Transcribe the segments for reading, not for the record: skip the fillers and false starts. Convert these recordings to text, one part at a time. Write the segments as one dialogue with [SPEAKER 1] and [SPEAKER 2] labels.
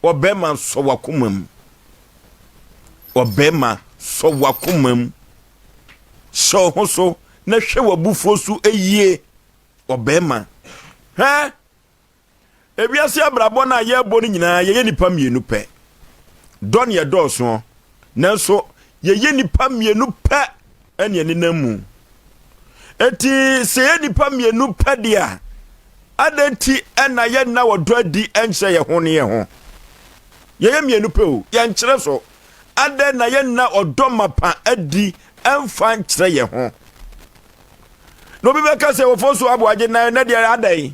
[SPEAKER 1] Ɔbarima, sɔ w'akoma mu. Ɔbarima, sɔ w'akoma mu. Hyɛ wo ho so na hwɛ w'abufuo so yie. Ɔbarima, hwɛ! Ewiase abrabɔ no a yɛrebɔ no nyinaa, yɛyɛ nnipa mmienu pɛ. Dɔ ne yɛdɔɔso, nanso yɛyɛ nnipa mmienu pɛ ɛne ɛnenam mu. Enti sɛ yɛyɛ nnipa mmienu pɛ deɛ a, adɛn nti na yɛnna ɔdɔ adi nkyerɛ yɛn ho ne yɛn ho? Yɛyɛ mmienu pɛ o, yɛnkyerɛ so. Adɛn na yɛnna ɔdɔ mapa adi mfa nkyerɛ yɛn ho? Na obi bɛka sɛ wɔfo so aboagye na ɛnɛ deɛ adɛn?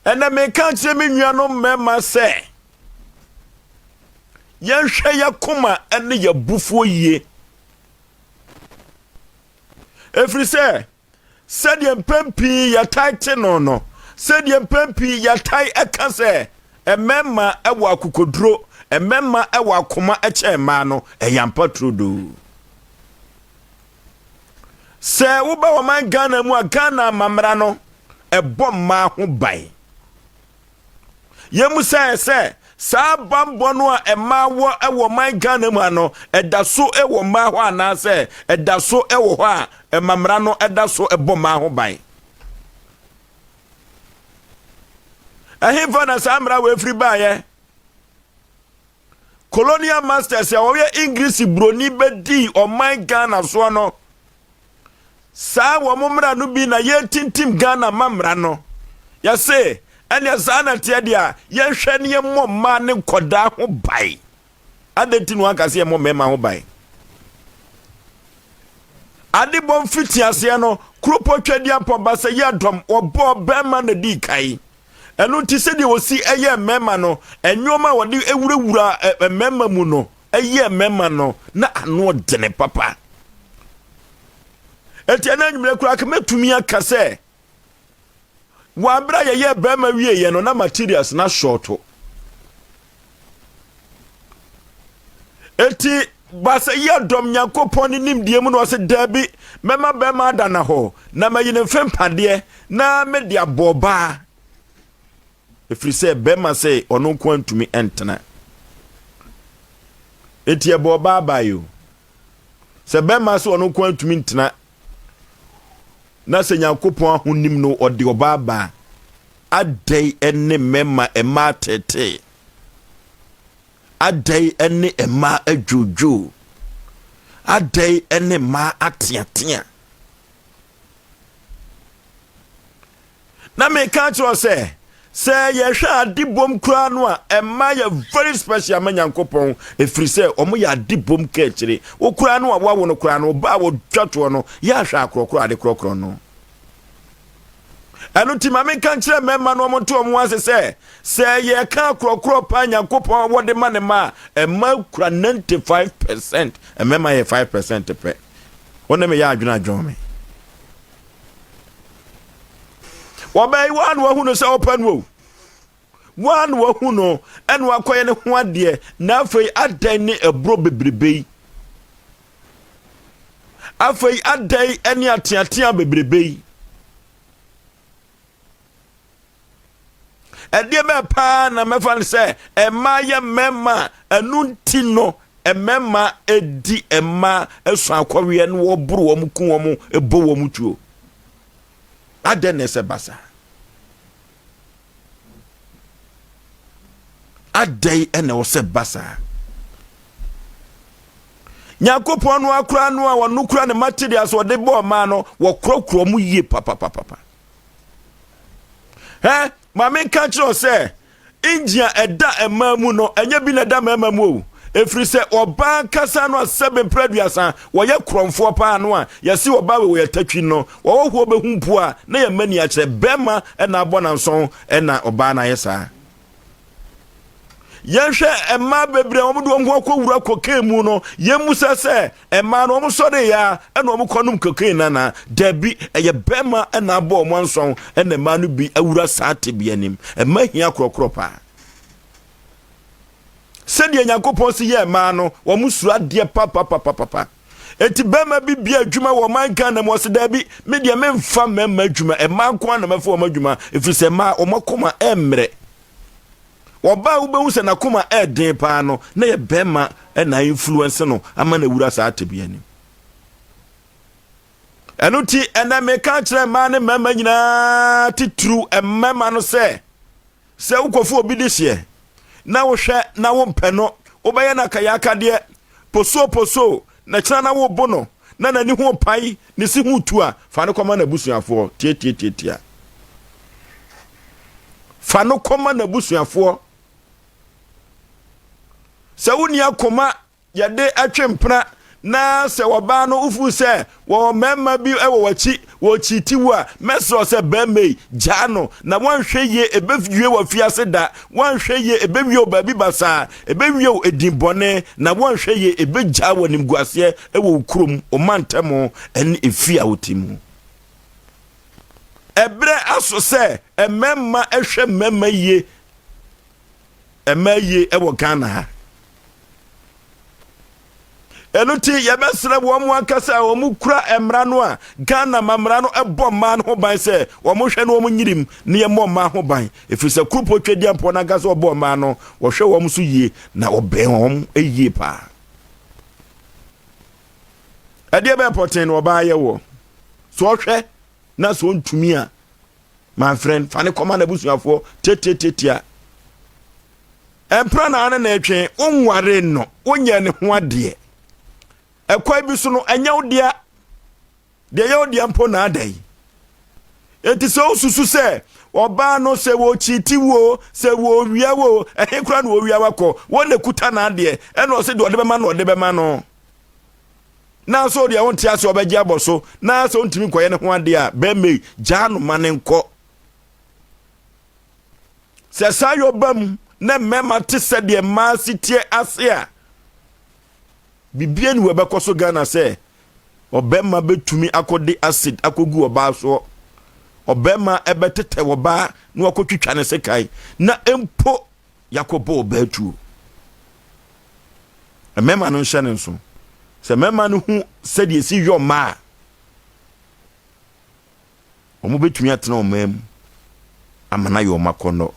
[SPEAKER 1] Ɛnɛ meka kyerɛ me nuanom mmarima sɛ yɛnhwɛ yɛn koma ne yɛn abufuo yie. Ɛfiri sɛ, sɛdeɛ mpɛn pii yɛtae te no no, sɛdeɛ mpɛn pii yɛtae ɛka sɛ mmarima wɔ akokoduro, mmarima wɔ akoma kyɛn mmaa no, ɛyɛ ampa turodoo. Sɛ woba ɔman Ghana mu a, Ghana amammerɛ no, ɛbɔ mmaa ho ban. Yɛmmusaeɛ sɛ, saa bammɔ no a mmaa wɔ wɔ ɔman Ghana mu ha no, ɛda so wɔ mmaa hɔ anaasɛ ɛda so wɔ hɔ a ɛma mmara no da so bɔ mmaa ho ban? Ɛhefa na saa mmara wɔ efiri baeɛ? Colonial masters a wɔyɛ Ingirisi buroni bɛdii ɔman Ghana soɔ no, saa wɔn mmara no bi na yɛretintim Ghana ma mmara no. Yɛse, ɛneɛ saa na teɛ deɛ a, yɛnhwɛ ne yɛmmɔ mmaa ne nkɔdaa ho ban. Adɛn nti na wɔanka sɛ yɛmmɔ mmarima ho ban? Adebɔ mfitiaseɛ no, kuropɔ twadiampɔ basɛyɛ dɔm wɔbɔɔ bɛrima na dii kan. Ɛno nti sɛdeɛ wɔsi yɛɛ mmarima no, nneɛma a wɔde wurawura mmarima mu no yɛɛ mmarima no na ano dene papa. Enti ɛna anwummerɛ koraa ka mɛtumi aka sɛ wɔ abere a yɛyɛɛ barima wieeɛ no na materials na shɔɔto. Enti Baasa yi adɔm Nyankopɔn ne nimdeɛ mu na ɔse, Daabi, mɛma bɛrima ada na hɔ, na mayi ne mfempadeɛ na mede abɔ ɔbaa. Ɛfiri sɛ bɛrima sɛ ɔno nko antumi ntena. Enti ɛbɔ ɔbaa bae o. Sɛ bɛrima sɛ ɔno nko antumi ntena na sɛ Nyankopɔn ahonim no ɔde ɔbaa baa, adɛn ne mmarima mmaa tetee? Adɛn ne mmaa adwoodwoo? Adɛn ne mmaa ateatea? Na meka kyerɛ sɛ, sɛ yɛhwɛ ade bom koraa no a, mmaa yɛ very special ma Nyankopɔn, ɛfiri sɛ wɔn yɛ ade bom ka akyire. Wo koraa no a woawo no koraa no, ɔbaa a wɔtwa toɔ no, yɛ ahwɛ akorɔkorɔ ade korɔkorɔ no. Ɛno nti ma menka nkyerɛ mmarima no wɔnto wɔn ho ase sɛ, sɛ yɛka akorɔkorɔ paa Nyankopɔn a wɔde ma ne mma a, mmaa kura 95 percent, mmarima yɛ 5 percent pɛ. Wo ne me yɛ adwene adwene me. Wɔbɛyi wɔn a na wɔahu no sɛ ɔpɛ no o. Wɔn a na wɔahu no ɛna wakɔyɛ ne ho adeɛ na afei adɛn ne ɛborɔ bebrebe yi. Afei adɛn ne ateatea bebrebe yi? Ɛdeɛ bɛɛ paa na mɛfa no sɛ mmaa yɛ mmarima a ɛno nti no mmarima di mmaa so akɔweɛ na wɔboro wɔn ku wɔn bɔ wɔn tuo. Adɛn na ɛsɛ ba saa? Adɛn na ɛwɔ sɛ ba saa? Nyankopɔn no akora no a ɔno kura ne materials ɔde bɔɔ maa no wɔkorɔkorɔ mu yie papapapapa. Hɛ, maame nka kyerɛ sɛ engine a ɛda mmaa mu no ɛnyɛ bi na ɛda mmarima mu o. Ɛfiri sɛ ɔbaa kasa no a sɛbe mprɛ aduasa wɔyɛ korɔmfoɔ paa no a yɛse ɔbaa wei wɔyɛ tatwi no wɔwɔhoɔ bɛhu mpo a na yɛma ni akyerɛ bɛrima ɛna abɔ nansɔn ɛna ɔbaa no ayɛ saa. Yɛnhwɛ mmaa bebree a wɔde wɔn ho akɔwura cocaine mu no, yɛmmusa sɛ mmaa no wɔn sɔre yɛ a ɛna wɔn kɔnom cocaine nana? Dabi, ɛyɛ bɛrima ɛna abɔ wɔn ansɔn ɛna mmaa no bi awura saa tebea nim. Mmaa hia korɔkorɔ paa. Sɛdeɛ Nyankopɔn si yɛɛ mmaa no, wɔn suro adeɛ papapapapa. Eti bɛrima bi bia adwuma wɔ ɔman Ghana mu ɔse daabi, me deɛ memfa mmarima adwuma, mmaa nko ara na mɛfa wɔn adwuma, ɛfiri sɛ mmaa wɔn akoma ɛmmerɛ. Ɔbaa a wobɛhu sɛ n'akoma ɛɛden paa no, na yɛ bɛrima na influence no ama no awura saa tebea nim. Ɛno nti, ɛnɛ meka kyerɛ mmaa ne mmarima nyinaa, titiriw mmarima no sɛ, sɛ wokɔfo obi de hyeɛ na wohwɛ na wompɛ no, wobɛyɛ no akayakadeɛ posoo posoo, na kyena na wobo no na n'ani ho pae, ne si ho tu a, fa no kɔma n'abusuafoɔ. Tiatiatiatia, fa no kɔma n'abusuafoɔ. Sɛ wonni akoma yɛde twe mpena na sɛ ɔbaa no wofu sɛ wɔwɔ mmarima bi wɔ w'akyi wɔkyiti wo a, mɛsrɛ sɛ bɛrima yi gyaa no, na wɔnhwɛ yie ɛbɛwie wɔ fiase da, wɔnhwɛ yie ɛbɛwie wɔ baabi basaa, ɛbɛwie wɔ edin bɔne, na wɔnhwɛ yie ɛbɛgyaa wɔ animguaseɛ wɔ wo kurom, wo mantam ne efi a wote mu. Ɛberɛ aso sɛ mmarima hwɛ mmarima yie, mmaa yie wɔ Ghana ha. Ɛno nti yɛbɛsrɛ wɔn mu ankasa a wɔn kura mmara no a Ghana ma mmara no bɔ mmaa no ho ban sɛ wɔn hwɛ no wɔn nyirim na yɛmmɔ mmaa ho ban, ɛfiri sɛ Kuropɔn Twedeampɔn no ankasa ɔbɔ mmaa no, wɔhwɛ wɔn so yie na ɔbɛn wɔn yie paa. Ɛdeɛ bɛyɛ pɔten na ɔbaa yɛ wɔ so ɔhwɛ na sɛ ɔntumi a, my friend, fa ne kɔma n'abusuafoɔ tiatiatiatia. Ɛmpra na ne na ɛtwe, wonware no, wonyɛ ne ho adeɛ. Ɛkwan bi so no, ɛnyɛ wo dea. Deɛ ɛyɛ wo dea mpo na ada yi. Enti sɛ wosusu sɛ ɔbaa no sɛ wɔkyiti wo, sɛ wɔwia wo, ɛhe koraa na wɔwia wakɔ, wɔn na ɛkuta n'adeɛ, ɛna ɔsɛ deɛ ɔde bɛma no ɔde bɛma no. Na sɛ ɔdeɛ wonte ase ɔbɛgye abɔ so, na sɛ wontumi nkɔyɛ ne ho adeɛ a, bɛrima yi, gyaa no ma ne nkɔ. Sɛ saa yɛ ɔba mu na mmarima te sɛ deɛ mmaa si teɛ ase a, biribiara ni wɔ ɛbɛkɔ so Ghana sɛ ɔbarima bɛtumi akɔde acid akɔgu ɔbaa soɔ, ɔbarima ɛbɛtetɛ ɔbaa na wakɔtwitwa ne sekan, na mpo yakɔbɔ ɔbaa tuo. Mmarima no nhyɛ ne nso. Sɛ mmarima no hu sɛdeɛ ɛsi yɔ mmaa a, wɔbɛtumi atena ɔman mu ama no ayɛ wɔn akɔnnɔ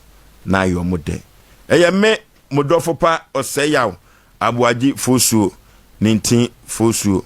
[SPEAKER 1] na ayɛ wɔn dɛ. Ɛyɛ me, mo dɔfo pa Ɔsɛeyaw Aboagye Fosuo, ne ntin Fosuo.